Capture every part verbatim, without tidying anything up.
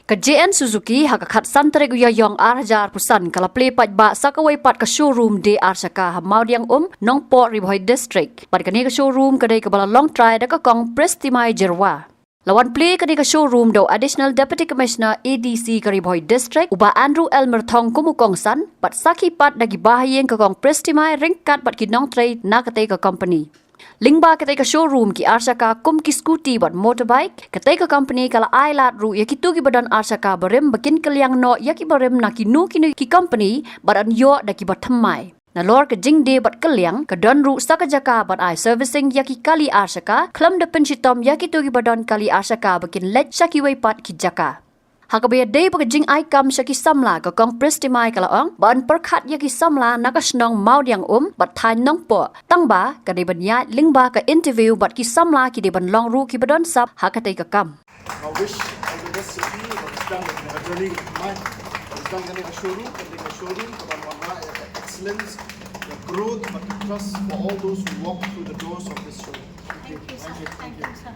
Ka J N Suzuki ha ka khatsan tarik u Ïaïong ar hajar arphew san ka la plie paidbah sa kawei pat ka showroom de ar shaka ha Mawdiangum, Nongpoh, Ri Bhoi District. Bad kane ka showroom ka dei kaba la long trai da ka Kong Pristimai Jyrwa. La wan plie kane ka showroom da u Additional Deputy Commissioner A D C ka Ri Bhoi District, u Bah Andrew L Myrthong kum u kongsan, bad sakhi pat da ki bahaïing ka Kong Pristimai ryngkat bad ki nongtrei na katei ka company. Lyngba katei ka showroom ki ar shaka kum ki scooty bad motorbike, katei ka company ka la ai lad ruh ïa kito kiba don ar shaka barim ba kin kylliang noh ïa ki barim na kino kino ki company bad yn ïoh da kiba thymmai. Nalor ka jingdie bad kylliang, ka don ruh sa ka jaka ban ai servicing ïa ki kali ar shaka, khlem da pynshitom ïa kito kiba don kali ar shaka ba kin leit sha kiwei pat ki jaka. Ha kaba ïadei bad ka jingai kam sha ki samla, ka Kong Pristimai ka la ong ba yn pyrkhat ïa ki samla na ka shnong Mawdiangum bad thaiñ Nongpoh, tang ba ka dei ban ïaid lyngba ka interview bad ki samla ki dei ban long ruh kiba don sap ha katei ka kam. I wish all the best to you. Wat is dang ka jong ka journey, mai. Wat is dang ka showroom, ka showroom, ka ban wanrah ïa ka excellence, the growth, but the trust for all those who walk through the doors of this showroom. Thank you, sir. Thank you, sir.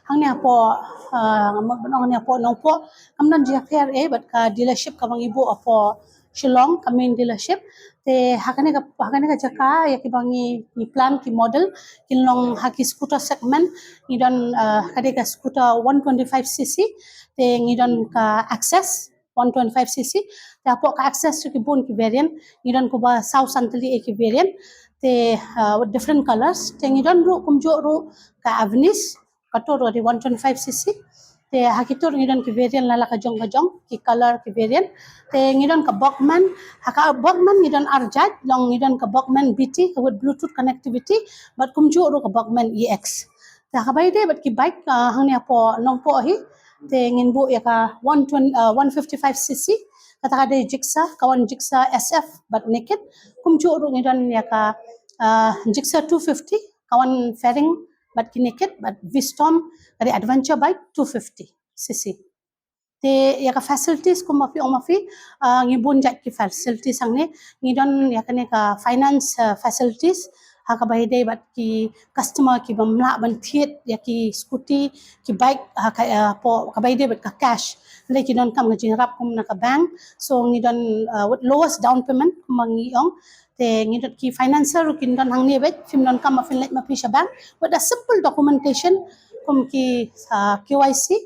Hangne hapoh, uh, nga mut ban ong hangne hapoh Nongpoh, kam don jingïapher ei bad ka dealership kaba ngi buh hapoh Shillong, ka main dealership. Te ha kane ka, ha kane ka jaka ïa kiba ngi, ngi plan ki model kin long ha ki scooter segment, ngi don, uh, ka dei ka scooter one twenty-five C C, te ngi don ka Access one twenty-five C C. Te hapoh ka Access ruh ki bun ki variant, ngi don kumba saw san tylli ei ki variant, te, uh, different colors. Te ngi don ruh kumjuh ruh ka Avenis, kato ruh ka dei one twenty-five C C. Te ha kito ruh ngi don ki variant la la ka jong ka jong, ki color ki variant. Te ngi don ka Bogman, ha ka Bogman ngi don ar jait, long ngi don ka Bogman B T, ka with Bluetooth connectivity, bad kumjuh ruh ka Bogman E X. Te ha kaba ïadei bad ki bike, ah, hangne hapoh Nongpoh hi, te ngin buh ïa ka one twenty, ah, one fifty-five C C, kata ka dei Gixxer, ka wan Gixxer S F bad Naked, kumjuh ruh ngi don ïa ka, ah, Gixxer two fifty, ka wan fairing bad ki Naked, bad V-Storm, ka dei adventure bike two fifty C C. Te ïa ka facilities kumba phi ong ma phi, ah, ngi bun jait ki facilities hangne, ngi don ïa kane ka finance, ah, facilities, ha kaba ïadei bad ki customer ki bym lah ban thied ïa ki scooty, ki bike, ha ka, ah, hapoh kaba ïadei bad ka cash. Hynrei ki donkam ka jingïarap kum na ka bank. So ngi don, ah, with lowest down payment kumba ngi ong. Te ngi don ki financer ruh kin don hangne beit, phim donkam ba phin leit ma phi sha bank. With a simple documentation kum ki, ah, K Y C.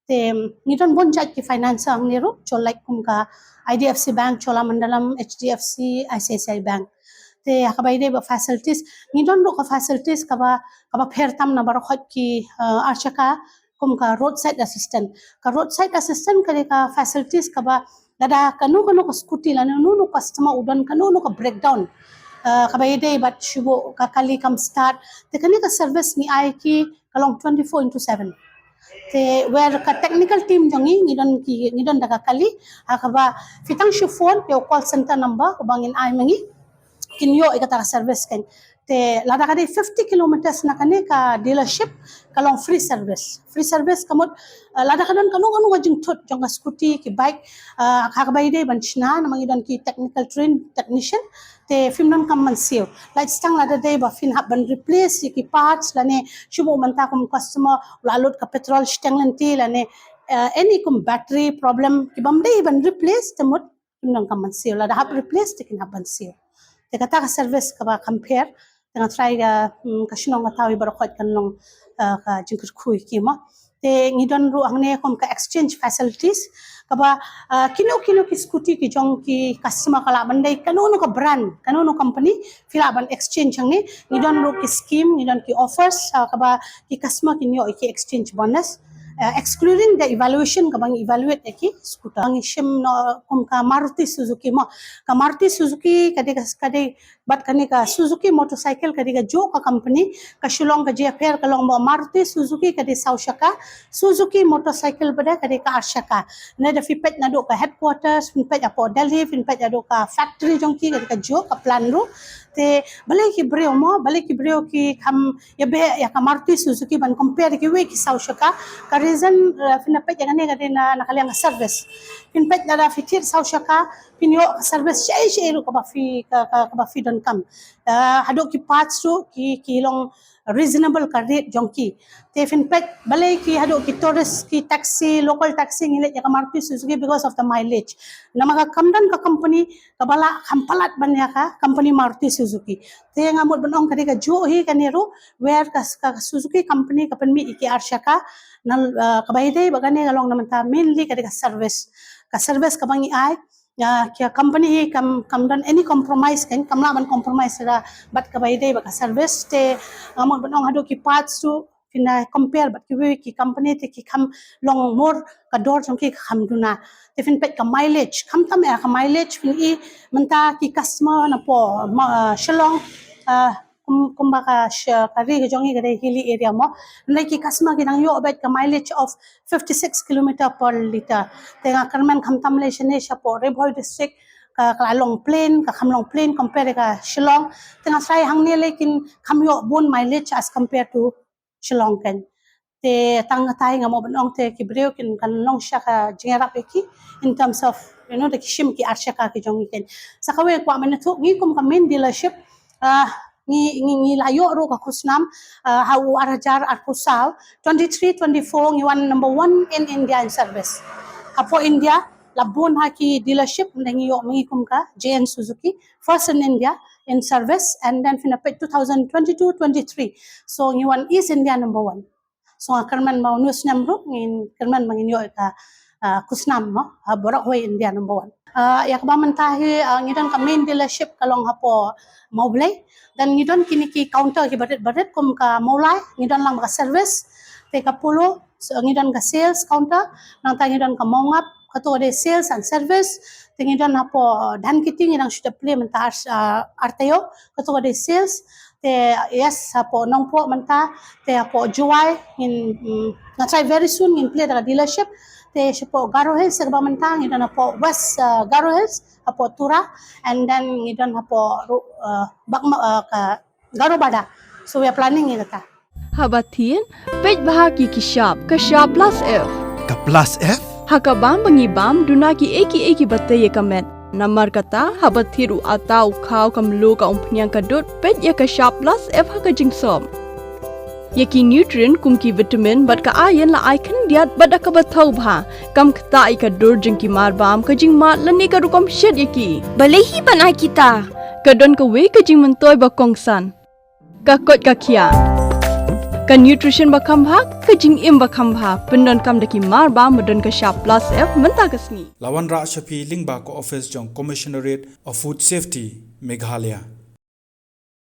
Te ngi don bun jait ki financer hangne ruh, jong lait kum ka I D F C Bank, Cholamandalam, H D F C, I C I C I Bank. Te ha kaba ïadei bad facilities, ngi don ruh ka facilities kaba, kaba pher tam na baroh khoit ki, eh, ar shaka, kum ka roadside assistant. Ka roadside assistant ka dei ka facilities kaba lada kano kano ka scooty lane uno uno u customer u don kano kano ka breakdown. Eh, kaba ïadei bad shu buh ka kali kam start. Te kane ka service ngi ai ki ka long twenty-four into seven. Te where ka technical team jong ngi, ngi don ki, ngi don da ka kali, ha kaba phi tang shu phone ïa u call center number uba ngin ai ma ngi, kin ïoh ïa kata ka service kan. Te lada ka dei fifty kilometers na kane ka dealership, ka long free service. Free service ka mut, eh, lada ka don kano kano ka jingthut jong ka scooty, ki bike, eh, ha kaba ïadei ban shna, namar ngi don ki technical trained technician, te phim donkam ban siew. Lait tang lada dei ba phin hap ban replace ïa ki parts lane shu buh mynta kum customer u la lut ka petrol shiteng lynti lane, eh, any kum battery problem ki bym dei ban replace te mut phim donkam ban siew. Lada hap replace te kin hap ban siew. Te kata ka service kaba compare te nga try ka, hmm, ka shnong ka thaw ïa baroh khoit kan long, eh, ka jingkyrkhu ïa ki mo. Te ngi don ruh hangne kum ka exchange facilities kaba, ah, kino kino ki scooty ki jong ki customer ka lah ban dei kano kano ka brand, kano kano company, phi lah ban exchange hangne. Ngi don ruh ki scheme, ngi don ki offers, ah, kaba ki customer kin ïoh ïa ki exchange bonus, ah, excluding the evaluation kaba ngi evaluate ïa ki scooter. Ngi shim noh kum ka Maruti Suzuki mo. Ka Maruti Suzuki ka dei ka, ka dei bad kane ka Suzuki motorcycle ka dei kajuh ka company, ka shu long ka jingïapher ka long ba Maruti Suzuki ka dei saw shaka, Suzuki motorcycle pat ka dei ka ar shaka. Lada phi peit naduh ka headquarters, phin peit hapoh Delhi, phin peit naduh ka factory jong ki ka dei kajuh ka plant ruh. Te balei ki briew mo, balei ki briew ki kham ïabeh ïa ka Maruti Suzuki ban compare kiwei ki saw shaka. Ka reason, eh, phin da peit ïa kane ka dei na, na ka liang ka service. Phin peit lada phi thied saw shaka, phin ïoh ka service shaei shaei ruh kaba phi, ka, ka, kaba phi donkam. Eh, haduh ki parts ruh ki, ki long, reasonable ka rate jong ki. Te phin peit balei ki haduh ki tourist, ki taxi, local taxi ngi leh ïa ka Maruti Suzuki because of the mileage. Namar ka kam don ka company kaba lah kham palat ban ïa ka company Maruti Suzuki. Te nga mut ban ong ka dei kajuh hi kane ruh, where ka, ka Suzuki company ka pynmih ïa ki arshaka. Na, uh, kaba ïadei bad kane ka long na mynta mainly ka dei ka service. Ka service kaba ngi ai, uh, ka company hi kam, kam don any compromise kan, kam lah ban compromise ra bad kaba ïadei bad ka service. Te nga mut ban ong haduh ki parts tu phin compare bad kiwei ki company te ki kham long, mor ka dor jong ki ka kham duna. Te phin peit ka mileage, khamtam ïa ka mileage phin i mynta ki customer napoh, ma, uh, Shillong, uh, kum, kumba ka sh-, ka ri ka jong ngi ka dei hilly area mo. Hynrei ki customer ki dang ïoh beit ka mileage of fifty-six kilometer per litre. Te nga kyrmen khamtam lei shane shapoh Ri Bhoi district ka, ka la long plain, ka kham long plain compare ka Shillong. Te nga tharai hangne lei kin kham ïoh bun mileage as compare to Shillong kan. Te tang katai nga mut ban ong te ki briew kin kan long sha ka jingïarap ïa ki in terms of, you know, da ki shim ki arshaka ki jong ngi kan. Sa kawei kwah mynta ngi kum ka main dealership, ah, ngi, ngi, ngi la ïoh ruh ka khusnam, ah, ha u ar hajar arphew saw, twenty-three twenty-four ngi wan number one in India in service. Hapoh India la bun ha ki dealership, ngi ïoh ma ngi kum ka J N Suzuki, first in India in service, and then phin peit two thousand twenty-two twenty-three. So ngi wan East India number one. So nga kyrmen ba u nus nyam ruh ngin kyrmen ba ngin ïoh ka, ah, khusnam mo, ah, baroh hoi India number one. Ah, ïa kaba mynta hi, ah, ngi don ka main dealership ka long hapoh Mawblei. Dan ngi don kine ki counter ki barit barit kum ka Mawlai, ngi don lang ka service, te ka Polo, so, ngi don ka sales counter, nangta ngi don ka Mawngap, kato ka dei sales and service. Te ngi don hapoh Dhankheti ngi dang shu dep plie mynta ar, ah, ar taïew, kato ka dei sales. Te yes, hapoh Nongpoh mynta, te hapoh Jowai ngin, mm, nga tharai very soon ngin plie da ka dealership. Te shapoh Garo Hills kaba mynta ngi don hapoh West, ah, Garo Hills, hapoh Tura, and then ngi don hapoh ru-, ah, Bakma, ah, ka Garo Bada. So we are planning ïa kata. Haba thied, peit bha ïa ki shap, ka shap plus F. Ka plus F? Ha ka bam ba ngi bam, duna kiei kiei kiba tei ïa ka met. Namar kata, haba thied u atta, u khaw, ka mluh, ka umphniang, ka dud, peit ïa ka shap plus F ha ka jingsop. Ïa ki nutrient kum ki vitamin bad ka iron la ai khyndiat bad da kaba thaw bha. Kam ktah ïa ka dur jong ki marbam, ka jingmad lane ka rukom shet ïa ki. Balei hi ban ai kita? Ka don kawei ka jingmyntoi ba kongsan. Ka koit ka khiah. Ka nutrition ba kham bha, ka jingim ba kham bha, pyndonkam da ki marbam ba don ka shap plus F mynta ka sngi. La wanrah sha phi lyngba ka office jong Commissionerate of Food Safety, Meghalaya.